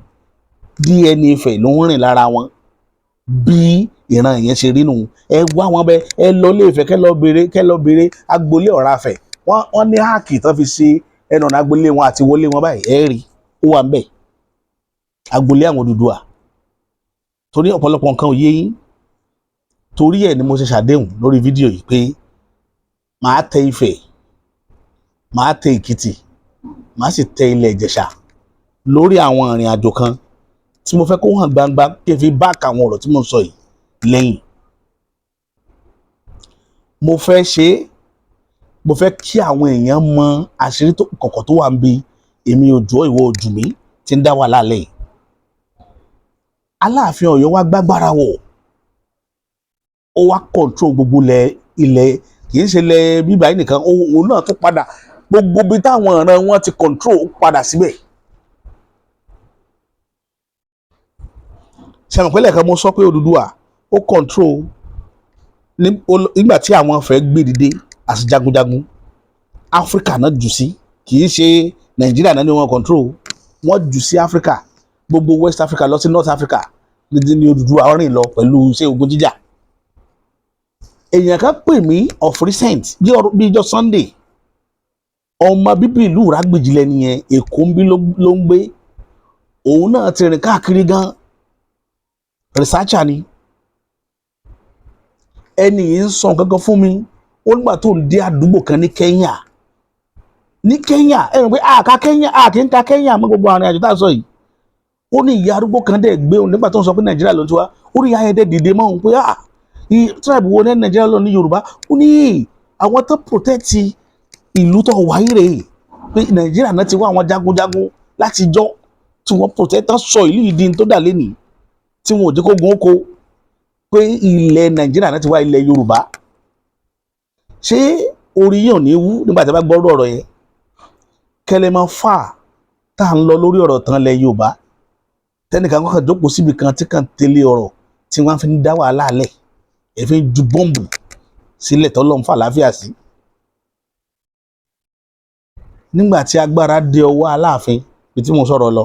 DNA Ifẹ̀ ló ń rìn lára wọn. Bí ìran yẹn ṣe rí nù. Ẹ wá wọn bẹ, ẹ lọ ilé Ifẹ̀, kẹ́ lọ béèrè, kẹ́ lọ béèrè agboolé Ọ̀rá Ifẹ̀. Wọ́n ní háàkì tán fi ṣe ẹnu ọ̀nà agboolé wọn àti wọlé wọn báyìí. Ẹ rí, ó wà ń bẹ̀, agboolé àwọn Odùduwà. Torí ọ̀pọ̀lọpọ̀ nǹkan ò yé yín, torí ẹ̀ ni mo ṣe ṣàdéhùn lórí fídíò yìí pé màá tẹ Ifẹ̀, màá tẹ Èkìtì, màá sì tẹ ilẹ̀ Ìjẹ̀ṣà lórí àwọn ìrìn àjò kan tí mo fẹ́ kó hàn gbangba, kí n fi back àwọn ọ̀rọ̀ tí mo ń sọ yìí lẹ́yìn. Mo fẹ́ ṣe é, mo fẹ́ kí àwọn èèyàn mọ àṣírí tó kọ̀kọ̀ tó wà ń bi èmi òjò, ìwọ ojú mi ti ń dá wàhálà lẹ́yìn. Aláàfin Ọ̀yọ́ wá gbágbára wọ̀, ó wá control gbogbo ilẹ̀, kì í ṣe ilẹ̀ bíbá yìí nìkan. Òun náà tún padà gbogbo ibi táwọn ìran wọn ti control, ó padà síbẹ̀. Ṣàmùpẹ́lẹ̀ kan, mo sọ pé Odùduwà ó control Nígbà tí àwọn fẹ́ gbé dìde àti jagunjagun, Áfíríkà náà jù sí. Kì í ṣe Nàìjíríà náà ni wọ́n control, wọ́n jù sí Áfíríkà, gbogbo West Africa lọ sí North Africa ní Odùduwà rìn lọ pẹ̀lú iṣẹ́ ogun jíjà. Èèyàn kan pè mí of recent, bí ijọ́ Sunday. Ọmọ bíbí ìlú Ìrágbìjí lẹ́ni yẹn, Èkó ń bí ló ń gbé. Òun náà ti rìn káàkiri gan, researcher ni. Ẹni yìí ń sọ nǹkan kan fún mi. Ó nígbà tó ń dé àdúgbò kan ní Kenya, ní Kenya, ẹ rò pé àká Kenya, àkì ń ka Kenya mọ́ gbogbo àrìn àjò tá a sọ yìí. Ó ní ìyá arúgbó kan dẹ̀ gbé òun nígbà tó ń sọ pé Nàìjíríà ló ti wá. Ó ní ìyá yẹn dẹ̀ dìde mọ́ òun pé, "Ah, tribe wo ní Nàìjíríà lọ ní Yorùbá?" Ó ní àwọn tó protect ìlú tó wáyé rèé, pé Nàìjíríà náà ti wá àwọn jagunjagun láti jọ́ tí wọ́n protect, tán sọ ìlú yìí di tó dà lénìí, tí wọn ò jẹ́ kó gun oko, pé ilẹ̀ Nàìjíríà náà ti wá, ilẹ̀ Yorùbá. Ṣé orí yìí ò ní wú nígbà tí a bá gbọ́rọ̀ ọ̀rọ̀ yẹn? Kẹlẹ́ máa fà tá à ń lọ lórí ọ̀rọ̀ tán lẹ̀ Yorùbá, tẹnìkan kọ́kàn jókòó síbi kan tí kàn tẹ́lẹ̀ ọ̀rọ̀ tí wọ́n fi ń dá wàhálà lẹ̀, ẹ̀ fi ń ju bọ́ǹbù sílẹ̀ tọ́lọ́ ń fà láfíà sí. Nígbà tí agbára dé ọwọ́ Aláàfin, bí tí mo sọ̀rọ̀ lọ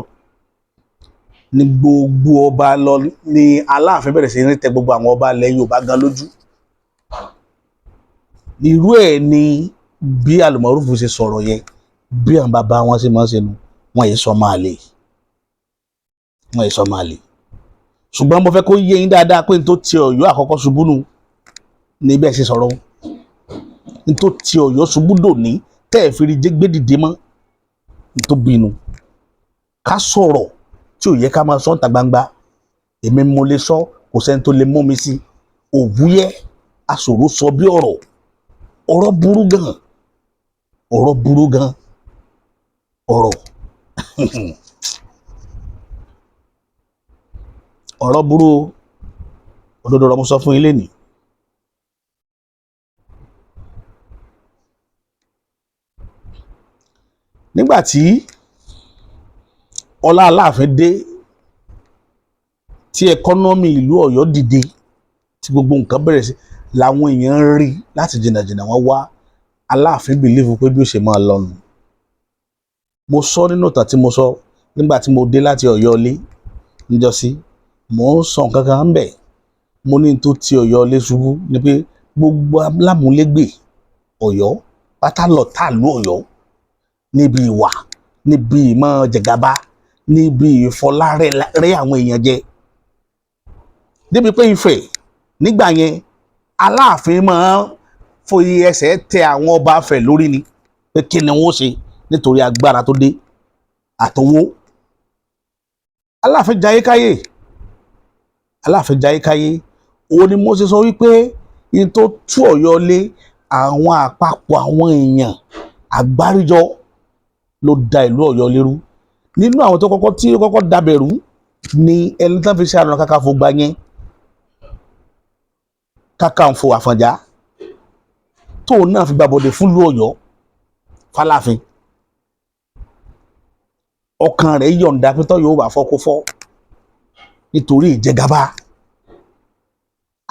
ní gbogbo ọba lọ ní Aláàfin bẹ̀rẹ̀ sí ní tẹ gbogbo àwọn ọba ilẹ̀ Yorùbá gan lójú. Irú ẹ̀ ni bí Alùmọ̀rúfù ṣe sọ̀rọ̀ yẹn, bí àwọn bàbá wọn ṣe máa ń ṣe nu. Wọn yìí sọ máa lè, wọn yìí sọ máa lè. Ṣùgbọ́n mo fẹ́ kó yé yín dáadáa pé n tó ti Ọ̀yọ́ àkọ́kọ́ ṣubú nù ní bẹ́ẹ̀ ṣe sọ̀rọ̀, n tó ti Ọ̀yọ́ ṣubú dòní tẹ́ ẹ̀ fi rí gbé dìde mọ́, n tó bínú ká sọ̀rọ̀ tí ò yẹ ká máa sọ níta gbangba. Èmi mo lè sọ, kò sẹ́ni tó lè mú mi sí òwúyẹ́ aṣòro sọ bí ọ̀rọ̀. Ọ̀rọ̀ burú gan, ọ̀rọ̀ burú gan, ọ̀rọ̀ ọ̀rọ̀ burú o. Òdodo ọ̀rọ̀ mo sọ fún yín lénìí. Nígbà tí ọlá Aláàfin dé, tí economy ìlú Ọ̀yọ́ dìde, tí gbogbo nǹkan bẹ̀rẹ̀ sí làwọn èèyàn ń rí láti jìnnàjìnnà, wọ́n wá. Aláàfin believe pé bí ó ṣe máa lọ nù. Mo sọ nínú ìtàn tí mo sọ nígbà tí mo dé láti Ọ̀yọ́ ilé níjọ́sí, mò ń sọ nǹkan kan ń bẹ̀. Mo ní tó ti Ọ̀yọ́ ilé ṣubú ni pé gbogbo alámúlégbè Ọ̀yọ́ pátá lọ̀tá ìlú Ọ̀yọ́ níbi ìwà, níbi ìmọ̀ jẹ̀gàba, níbi ìfọlárẹ́ àwọn èèyàn jẹ, débi pé Ifẹ̀ nígbà yẹn, Aláàfin máa ń foyí ẹsẹ̀ tẹ àwọn ọba Ifẹ̀ lórí ni pé kí ni wọ́n ṣe, nítorí agbára tó dé àtọwó. Aláàfin jayé káyé, Aláàfin jayé káyé. Òun ni mo ṣe sọ wípé ní tó tú Ọ̀yọ́ lé, àwọn àpapọ̀ àwọn èèyàn àgbáríjọ ló da ìlú Ọ̀yọ́ lérú. Nínú àwọn tó kọ́kọ́ tí ó kọ́kọ́ dabẹ̀rú ni ẹni tán fi ṣe Ààrẹ Ọ̀nà Kakanfò gbà yẹn, Kakanfò Àfọ̀njá, tóun náà fi gbàbọ̀dẹ̀ fún ìlú Ọ̀yọ́ f'Aláàfin. Ọkàn rẹ̀ yọ̀ǹda pé tọ́ yóò bá fọ́ kó fọ́, nítorí ìjẹgàba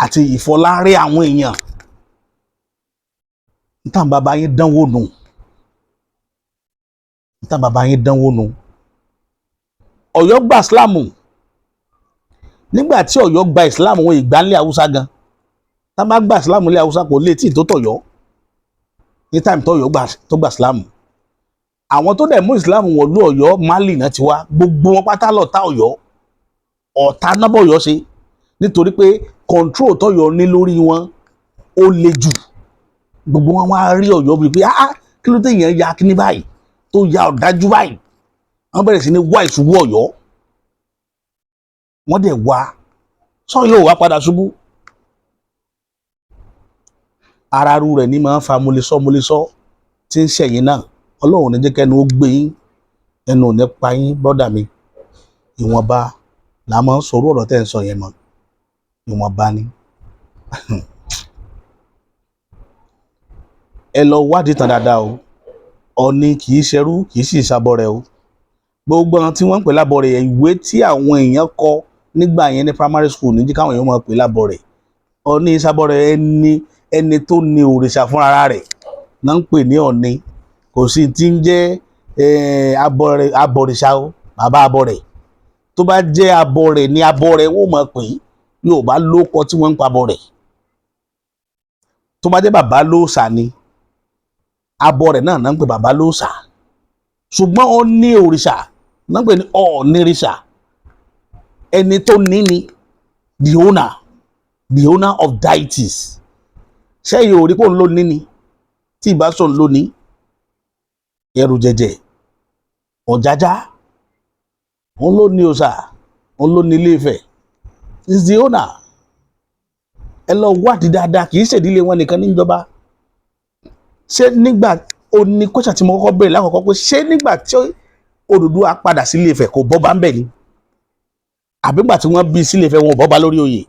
àti ìfọlárẹ́ àwọn èèyàn. Níta bàbá yín dánwò nù, níta bàbá yín dánwò nù. Ọ̀yọ́ gba Ìsìláàmù. Nígbà tí Ọ̀yọ́ gba Ìsìláàmù, wọn ìgbà ńlẹ̀ Haúsá gan. Tá bá gba Ìsìláàmù ńlẹ̀ Haúsá, kò lè tí ì tó tọ̀yọ́ ní time tọ̀yọ́ tó gba Ìsìláàmù. Àwọn tó dẹ̀ mú Ìsìláàmù wọ̀lú Ọ̀yọ́, Málì náà ti wá. Gbogbo wọn pátá lọ̀tá Ọ̀yọ́, ọ̀tá nábọ̀yọ́ ṣe, nítorí pé control tọ̀yọ́ ní lórí wọn ó le jù. Gbogbo wọn wá rí Ọ̀yọ́ bíi pé, ah, kí ló dé yẹn ya kíní báyìí, tó ya ọ̀dájú báyìí? Wọ́n bẹ̀rẹ̀ sí ní wá ìṣubú Ọ̀yọ́. Wọ́n dẹ̀ wá sọ yóò wá padà ṣubú. Ara ru rẹ̀ ní máa ń fa mo lè sọ mo lè sọ tí ń ṣẹ̀yìn náà. Ọlọ́run ní jẹ́ kẹ́nu ó gbé yín, ẹnu ò ní pa yín, brother mi. Ìwọ̀nba là máa ń sọ̀rọ̀. Ọ̀rọ̀ tẹ́ ń sọ yẹn mọ́, ìwọ̀nba ni. Ẹ lọ wádìí tán dáadáa o. Ọ̀ọ̀ni kì í ṣerú, kì í sì ṣàbọ̀rẹ̀ o. Gbogbo àwọn tí wọ́n ń pè lábọ̀rẹ̀ yẹn, ìwé tí àwọn èèyàn kọ nígbà yẹn ní primary school ní jí káwọn èèyàn máa pè lábọ̀rẹ̀. Ọ̀ọ̀ni ìsàbọ̀rẹ̀, ẹni ẹni tó ní òrìṣà fúnra rẹ̀ náà ń pè ní Ọ̀ọ̀ni. Kò sí tí ń jẹ́ abọ̀rìṣà o. Bàbá abọrẹ̀, tó bá jẹ́ abọrẹ̀ ní abọrẹ̀, wọ́n mọ̀ pé Yorùbá ló kọ tí wọ́n ń pa abọrẹ̀. Tó bá jẹ́ bàbá lóòṣà ni, abọrẹ̀ náà náà ń pè bàbá lóòṣà. Ṣùgbọ́n ó ní òrìṣà náà ń pè ní Ọ̀ọ̀nìrìṣà. Ẹni tó ní ni the owner, the owner of deities. Ṣẹ́yìn ò rí pé òun ló ní ni? Tí ìbá sọ̀n ló ní ẹrù jẹjẹ Ọ̀jájá, òun ló ní òòṣà, òun ló ní Ilé Ifẹ̀, is the owner. Ẹ lọ wádìí dáadáa, kì í ṣèdílé wọn nìkan níjọba. Ṣé nígbà ó ní kọ́ṣà tí mo kọ́kọ́ bẹ̀rẹ̀ lákọ̀ọ́kọ́ pé ṣé nígbà tí Odùduwà padà sí Ilé Ifẹ̀, kò bọ́ba ń bẹ̀ ni? Àbí nígbà tí wọ́n bí sí Ilé Ifẹ̀, wọn ò bọ́ba lórí oyè,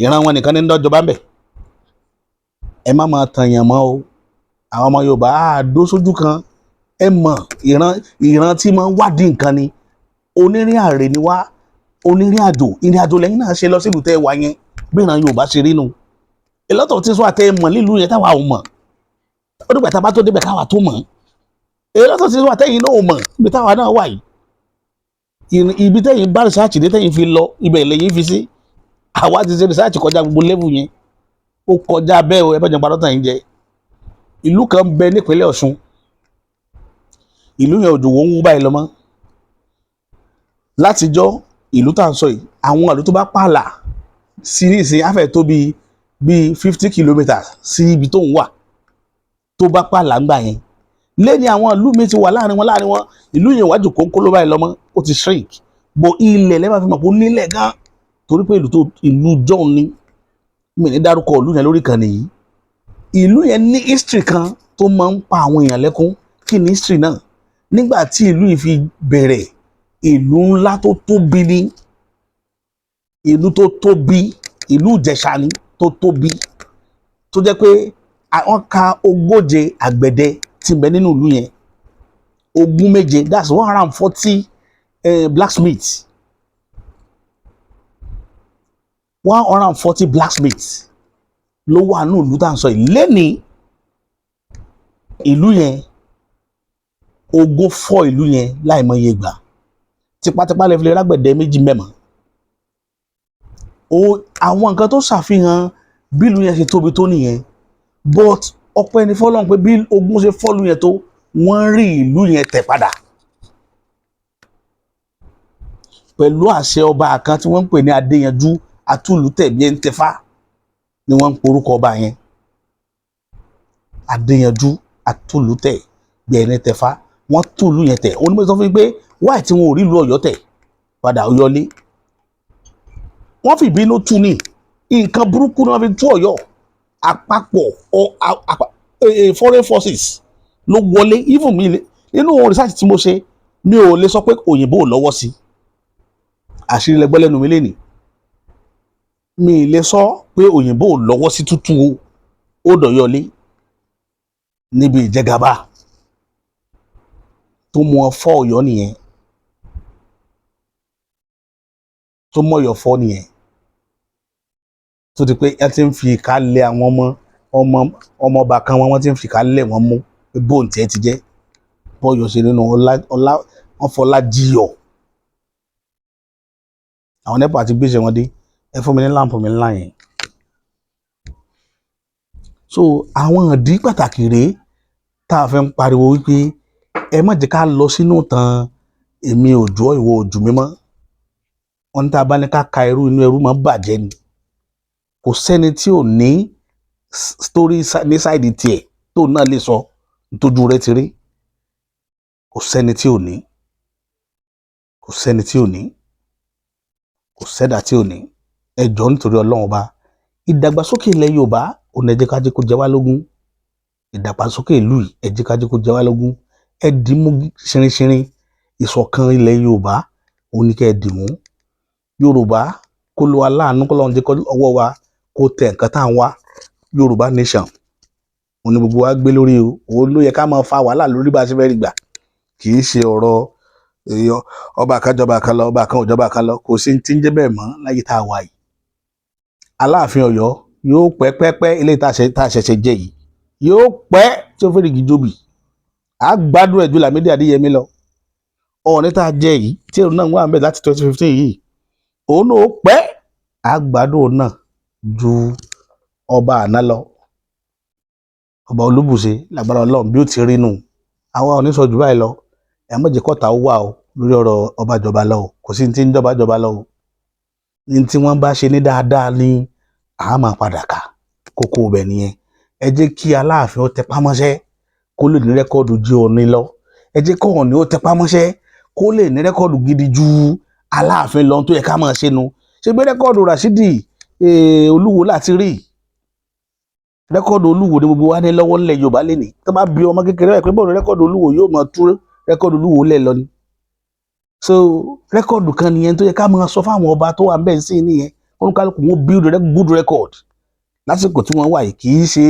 ìran wọn nìkan ní ń dọ́jọba ń bẹ̀? Ẹ má máa tàyàn mọ́ o. Àwọn ọmọ Yorùbá á dó sójú kan. Ẹ mọ̀, ìran ìran tí máa ń wádìí nǹkan ni. Onírìn àrè ni wá, onírìn àjò. Ìrìn àjò lẹ́yìn náà ṣe lọ sílùú tẹ́ ẹ wá yẹn. Bí ìran Yorùbá ṣe rí nu, a lot of things wà tẹ́ ẹ mọ̀ nílùú yẹn táwa ò mọ̀. Ó dìgbà tá a bá tó débẹ̀ káwa tó mọ̀. A lot of things wà tẹ́yìn náà ò mọ̀ ibi táwa náà wà yìí. Ibi tẹ́yìn bá research dé, tẹ́yìn fi lọ ibẹ̀ lẹ́yìn fi sí. Àwa ti ṣe research kọjá gbogbo level yẹn, ó kọjá bẹ́ẹ̀ o. Ẹ bá jẹun parọ́ tàn yín jẹ. Ìlú kan bẹ nípínlẹ̀ Ọ̀ṣun. Ìlú yẹn, òjò wọ́n ń wú báyìí lọ mọ́ látijọ́. Ìlú tá à ń sọ yìí, àwọn ìlú tó bá pààlà sí ní ìsìn afẹ́ tó bíi 50 kilometres sí ibi tó ń wà, tó bá pààlà ń gbà yẹn lẹ́ni, àwọn ìlú mi ti wà láàrin wọn láàrin wọn. Ìlú yẹn wájú kónkó ló báyìí lọ́mọ́, ó ti shrink bọ̀. Ilẹ̀ lẹ́bàá fi mọ̀ pé ó nílẹ̀ gan, torí pé ìlú tó ìlú john ni. Mi ní dárúkọ ìlú yẹn lórí ìkànnì yìí. Ìlú yẹn ní history kan tó máa ń pa àwọn èèyàn lẹ́kún. Kí ni history náà? Nígbà tí ìlú yìí fi bẹ̀rẹ̀, ìlú ńlá tó tóbi ní, ìlú tó tóbi, ìlú Ìjẹ̀ṣà ni, tó tóbi tó jẹ́ pé wọ́n ka 40 àgbẹ̀dẹ tí ń bẹ nínú ìlú yẹn, 27, that's 140 blacksmiths, 140 blacksmiths ló wà nínú ìlú tá à ń sọ yìí. Lẹ́nìí, ìlú yẹn, ogun fọ́ ìlú yẹn láìmọye ìgbà. Tipátipá lè fi lè rágbẹ̀dẹ méjì mẹ́mọ́ o. Àwọn nǹkan tó ṣàfihàn bí ìlú yẹn ṣe tóbi tó nìyẹn. But ọpẹ́ ní fọ́lọ́run pé bí ogun ṣe fọ́lù yẹn tó, wọ́n rí ìlú yẹn tẹ̀ padà pẹ̀lú àṣẹ ọba kan tí wọ́n ń pè ní Adéyanjú Atúlùtẹ̀ bí ẹni tẹfá ni wọ́n ń porúkọ ọba yẹn. Adéyanjú Atúlùtẹ̀ bí ẹni tẹfá, wọ́n túlù yẹn tẹ̀. Onímọ̀ sọ fún mi pé wáì tí wọn ò rí ìlú Ọ̀yọ́ tẹ̀ padà, Ọ̀yọ́lé wọ́n fi ìbínú tú ní nǹkan burúkú ni wọ́n fi tú Ọ̀yọ́. Àpapọ̀ foreign forces ló wọlé. Even mi, nínú research tí mo ṣe, mi ò lè sọ pé òyìnbó ò lọ́wọ́ sí. Àṣírí lẹgbẹ́ lẹ́nu mi lénìí. Mi ì lè sọ pé òyìnbó ò lọ́wọ́ sí tútù ó dọ̀yọ́lé níbi ìjẹgàba tó mú ọ fọ́ Ọ̀yọ́ nìyẹn, tó mú Ọ̀yọ́ fọ́ nìyẹn, tó ti pé ẹ ti ń fi ìka lé àwọn ọmọ ọmọ ọmọọba kan wọn, wọ́n ti ń fi ìka lé wọn mú pé bóun tiẹ̀ ti jẹ́ bọ́yọ̀ ṣe nínú ọlá ọlá wọn fọlá jiyọ̀. Àwọn NEPA ti gbéṣẹ́ wọn dé. Ẹ fún mi ní lamp mi ńlá yẹn. So àwọn ìdí pàtàkì rèé tá a fi ń pariwo wípé ẹ má jẹ́ ká lọ sínú ìtàn èmi òjò ìwọ òjò mímọ́. Wọn ní tá a bá ní ká ka ẹrú, inú ẹrú máa ń bàjẹ́ ni. Kò sẹ́ni tí ò ní story ní side tiẹ̀ tóun náà lè sọ nítójú rẹ̀ ti rí. Kò sẹ́ni tí ò ní, kò sẹ́ni tí ò ní, kò sẹ́dà tí ò ní. Ẹ jọ̀ọ́, nítorí Ọlọ́run Ọba, ìdàgbàsókè ilẹ̀ Yorùbá ò ní ẹ jẹ́ ká jẹ́ kó jẹ wá lógún. Ìdàgbàsókè ìlú yìí, ẹ jẹ́ ká jẹ́ kó jẹ wá lógún. Ẹ dì mú ṣinrinṣinrin. Ìṣọ̀kan ilẹ̀ Yorùbá ò ní kẹ́ ẹ dì mú. Yorùbá kó lo aláàánú, kó lọ́run jẹ́ kó ọwọ́ wa kó tẹ nǹkan tá à ń wá. Yorùbá nation òun ni gbogbo wa gbé lórí o. Òun ló yẹ ká máa fa wàhálà lórí bá a ṣe fẹ́ rí gbà. Kì í ṣe ọ̀rọ̀ èèyàn ọba kan jọba kan lọ, ọba kan ò jọba kan lọ. Kò sí ti ń jẹ́ bẹ́ẹ̀ mọ́ láyé tá a wà yìí. Aláàfin Ọ̀yọ́ yóò pẹ́ pẹ́pẹ́. Ilé tá a ṣẹ̀ṣẹ̀ jẹ yìí yóò pẹ́ tí ó fẹ́rẹ̀ gíjóbì, á gbádùn ẹ̀ ju Lámídì Adéyẹmí lọ. Ọọ̀ni tá a jẹ yìí tí òun náà wà ń bẹ̀ láti 2015 yìí, òun náà ó pẹ́, á gbádùn òun náà ju ọba àná lọ, Ọba Olúbùṣe. Lágbára Ọlọ́run, bí ó ti rí nù, àwa ò ní sọ jù báyìí lọ. Ẹ má jẹ́ kọ́ta ó wà o lórí ọ̀rọ̀ ọba jọba lọ o. Kò sí ní tí ń jọba jọba lọ o. Ní tí wọ́n bá ṣe ní dáadáa ní àá máa padà kà kókó ibẹ̀ nìyẹn. Ẹ jẹ́ kí Aláàfin ó tẹpá mọ́ṣẹ́ kó lè ní record ju Ọọ̀ni lọ. Ẹ jẹ́ kó Ọọ̀ni ó tẹpá mọ́ṣẹ́ kó lè ní record gidi ju Aláàfin lọ. Tó yẹ ká máa ṣe nu. Ṣe gbé record Rashidi Olúwo láti rí record Olúwo ní gbogbo wa ní lọ́wọ́ ńlẹ̀ Yorùbá lẹ́nìí. Tó bá bí ọmọ kékeré rẹ̀ pé bọ́ọ̀lù record Olúwo, yóò máa tú record Olúwo lẹ̀ lọ ni. So record kan nìyẹn tó yẹ ká máa sọ fáwọn ọba tó wà ń bẹ̀ sí nìyẹn. Kọ́nùkálùkù wọn build good record lásìkò tí wọ́n wà yìí. Kì í ṣe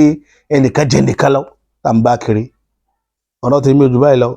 ẹnìkan jẹ nìkan lọ tá à ń bá kiri. Ọ̀rọ̀ tèmi ò jù báyìí lọ.